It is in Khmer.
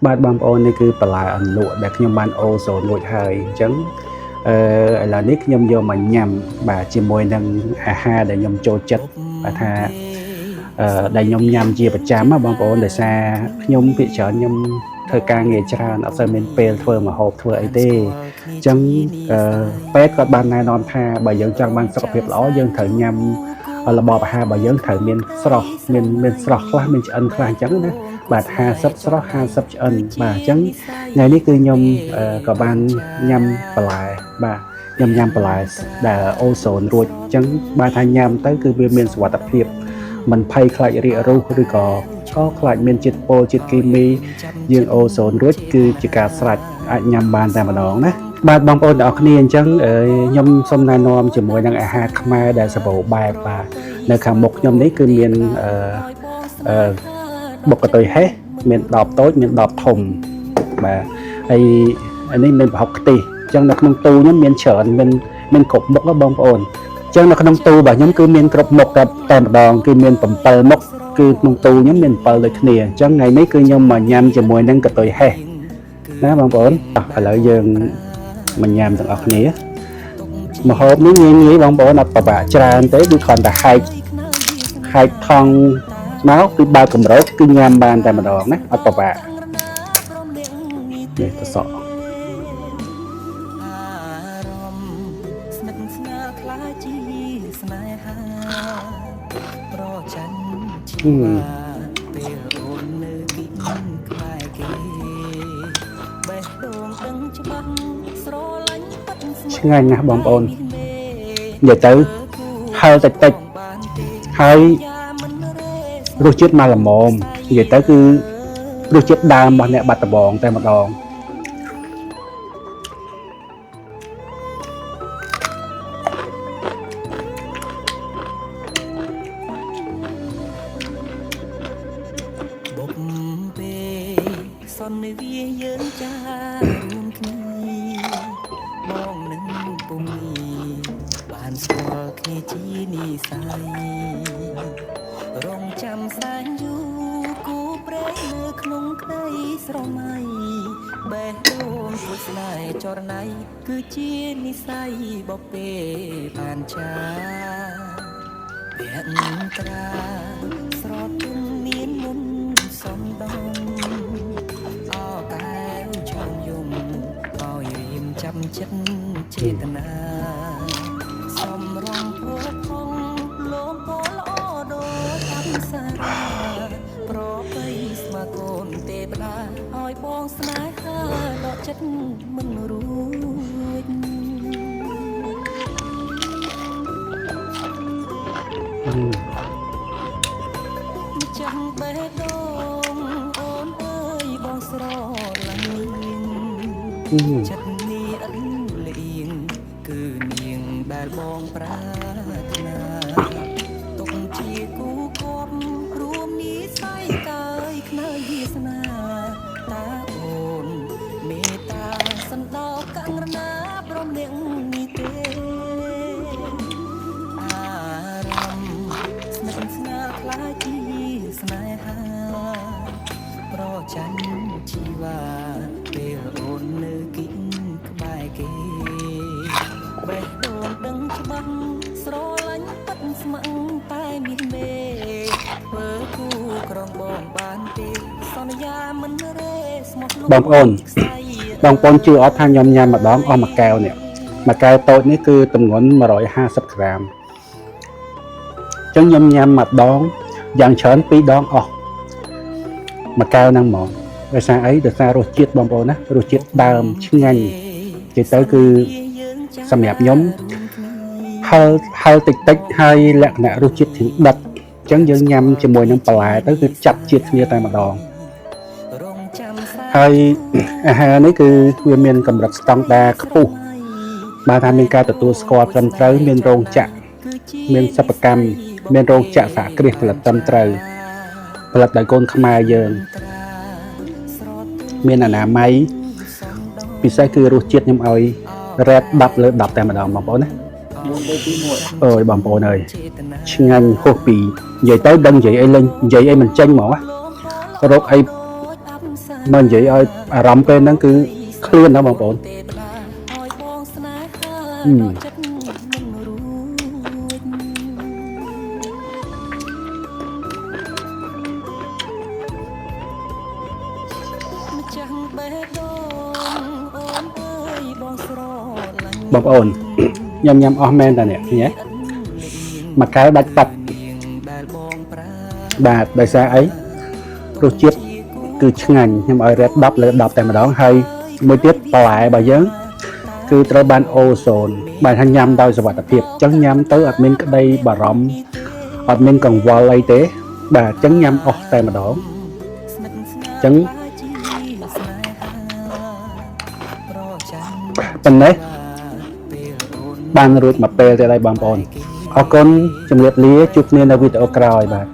បាទបងប្អូននេះគឺបន្លែអន្លក់ដែលខ្ញុំបានអូសូនរួចហើយអញ្ចឹងអឺឥឡូវនេះខ្ញុំយកមកញ៉ាំបាទជាមួយនឹងអាហារដែលខ្ញុំចូលចិត្តបាទថាអឺដែលខ្ញុំញ៉ាំជាប្រចាំណាបងប្អូនដោយសារខ្ញុំភាគច្រើនខ្ញុំធ្វើការងារច្រើនអត់សូវមានពេលធ្វើម្ហូបធ្វើអីទេអញ្ចឹងអឺពេទ្យគាត់បានណែនាំថាបើយើងចង់បានសុខភាពល្អយើងត្រូវញ៉ាំរបបអាហាររបស់យើងត្រូវមានស្រស់មានស្រស់ខ្លះមានឆ្អិនខ្លះអញ្ចឹងណា បាទ50ស្រស់50ឆ្អិនបាទអញ្ចឹងថ្ងៃនេះគឺខ្ញុំក៏បានញ៉ាំបន្លែបាទខ្ញុំញ៉ាំបន្លែដែលអូសូនរួចអញ្ចឹងបាទថាញ៉ាំទៅគឺវាមានសុវត្ថិភាពមិនភ័យខ្លាចរាករូសឬក៏ខ្លាចមានជាតិពុលជាតិគីមីយើងអូសូនរួចគឺជាការស្រេចអាចញ៉ាំបានតែម្ដងណាបាទបងប្អូនទាំងអស់គ្នាអញ្ចឹងខ្ញុំសូមណែនាំជាមួយនឹងអាហារខ្មែរដែលសម្បូរបែបបាទនៅខាងមុខខ្ញុំនេះគឺមានអឺអឺ បុកកតុយហេះមានដបតូចមានដបធំបាទហើយអានេះមានប្រហុកខ្ទិះអញ្ចឹងនៅក្នុងទូខ្ញុំមានច្រើនមានគ្រប់មុខណាបងប្អូនអញ្ចឹងនៅក្នុងទូរបស់ខ្ញុំគឺមានគ្រប់មុខតែម្ដងគឺមាន7មុខគឺក្នុងទូខ្ញុំមាន7ដូចគ្នាអញ្ចឹងថ្ងៃនេះគឺខ្ញុំមកញ៉ាំជាមួយនឹងកតុយហេះណាបងប្អូនតោះឥឡូវយើងមកញ៉ាំទាំងអស់គ្នាម្ហូបនេះងាយងាយបងប្អូនអត់ពិបាកច្រើនទេគឺគ្រាន់តែហែកហែកថង់មកគឺបើកកម្រោកគឺញ៉ាំបានតែម្ដងណាអត់ពិបាកនេះទៅសក់ ស្និទ្ធស្នាលខ្លាចជាស្នេហាប្រច័នជី ហឹម វ៉ាពេលអូននៅគិតក្បែរគេបេះដូងដឹងច្បាស់ស្រឡាញ់ពិតស្ម ឆ្ងាញ់ណាស់បងប្អូន នេះមេ និយាយទៅហឹរតិចតិច បានទេ ហើយ យ៉ាមិនរេ រសជាតិមកល្មមនិយាយទៅគឺរសជាតិដើមរបស់អ្នកបាត់ដំបងតែម្ដង បុកពេលសន្និវាយើងចារួមគ្នាបងនឹងពុំនេះបានស្គាល់គ្នាជានិស័យ រងចាំសែនយូរគូប្រេងនៅក្នុងក្តីស្រមៃបេះដូងគួចស្នេហ៍ចរណៃគឺជានិស័យបពេបានចាពាក់ត្រាស្រទុំមានមុនសំដងអកែវឆោមយំឲ្យរៀមចាំចិត្តចេតនា សំរងព្រោះផងលោមពណ៌ល្អដូចអប្សរាប្របីស្មាកូនទេវតាឲ្យបងស្នេហាដកចិត្តមិនរួច ហឹម ម្ចាស់បេះដូងអូនអើយបងស្រឡាញ់នាង ហឹម ចិត្តនេះឥតលៀងគឺនាងដែលបងប្រាថ្នាទុកជាគូគប់រួមនិស័យកាយខ្នើយវាសនាតាអូនមេត្តាសន្តោកករណាព្រមនាងនេះទេអារម្មណ៍ស្និទ្ធស្នាលខ្លាចជាស្នេហា ប្រច័នជីវ៉ាពេលអូននៅគិតក្បែរគេបេះដូងដឹងច្បាស់ស្រឡាញ់ពិតស្ម័គ្រតែមានមេធ្វើគូក្រងបងបានទេសន្យាមិនរេស្មោះល បងប្អូន ខ្សែ បងប្អូនជឿអត់ថាខ្ញុំញ៉ាំម្ដងអស់មួយកែវនេះមួយកែវតូចនេះគឺទម្ងន់150ក្រាមអញ្ចឹងខ្ញុំញ៉ាំម្ដងយ៉ាងច្រើនពីរដងអស់មួយកែវហ្នឹងហ្មងដោយសារអីដោយសាររសជាតិបងប្អូនណារសជាតិដើមឆ្ងាញ់និយាយទៅគឺសម្រាប់ខ្ញុំហឹរហឹរតិចតិចហើយលក្ខណៈរសជាតិធាងដិតអញ្ចឹងយើងញ៉ាំជាមួយនឹងបន្លែទៅគឺចាប់ជាតិគ្នាតែម្ដង រងចាំសែ ហើយអាហារនេះគឺវាមានកម្រិតស្តង់ដារខ្ពស់បាទថាមានការទទួលស្គាល់ត្រឹមត្រូវមានរោងចក្រមានសិប្បកម្មមានរោងចក្រសហគ្រាសផលិតត្រឹមត្រូវផលិតដោយកូនខ្មែរយើងមានអនាម័យពិសេសគឺរសជាតិខ្ញុំឲ្យរ៉េត10លើ10តែម្ដងបងប្អូនណាអើយបងប្អូនអើយឆ្ងាញ់ហួសពីនិយាយទៅដឹងនិយាយអីលេងនិយាយអីមិនចេញហ្មងណារកអី មកនិយាយឲ្យអារម្មណ៍ពេលហ្នឹងគឺឃ្លានណាបងប្អូន ទេវតាឲ្យបងស្នេហា អឺ ដកចិត្តមិនរួចម្ចាស់បេះដូងអូនអើយបងស្រឡាញ់ បងប្អូន ខ្ញុំញ៉ាំអស់មែនតានេះឃើញទេមួយកែវដាច់បាត់ នាងដែលបងប្រា បាទដោយសារអីរសជាតិគឺឆ្ងាញ់ខ្ញុំឲ្យរ៉េត10លើ10តែម្ដងហើយមួយទៀតបន្លែរបស់យើង គឺត្រូវបានអូសូនបាទថាញ៉ាំដោយសុវត្ថិភាពអញ្ចឹងញ៉ាំទៅអត់មានក្តីបារម្ភអត់មានកង្វល់អីទេ បាទអញ្ចឹងញ៉ាំអស់តែម្ដង ស្និទ្ធស្នា អញ្ចឹង លជាស្នេហាប្រចាំ ប៉ុណ្ណេះ ពេលអូន បានរួចមកពេលទៀតហើយបងប្អូនអរគុណជំរាបលាជួបគ្នានៅវីដេអូក្រោយបាទ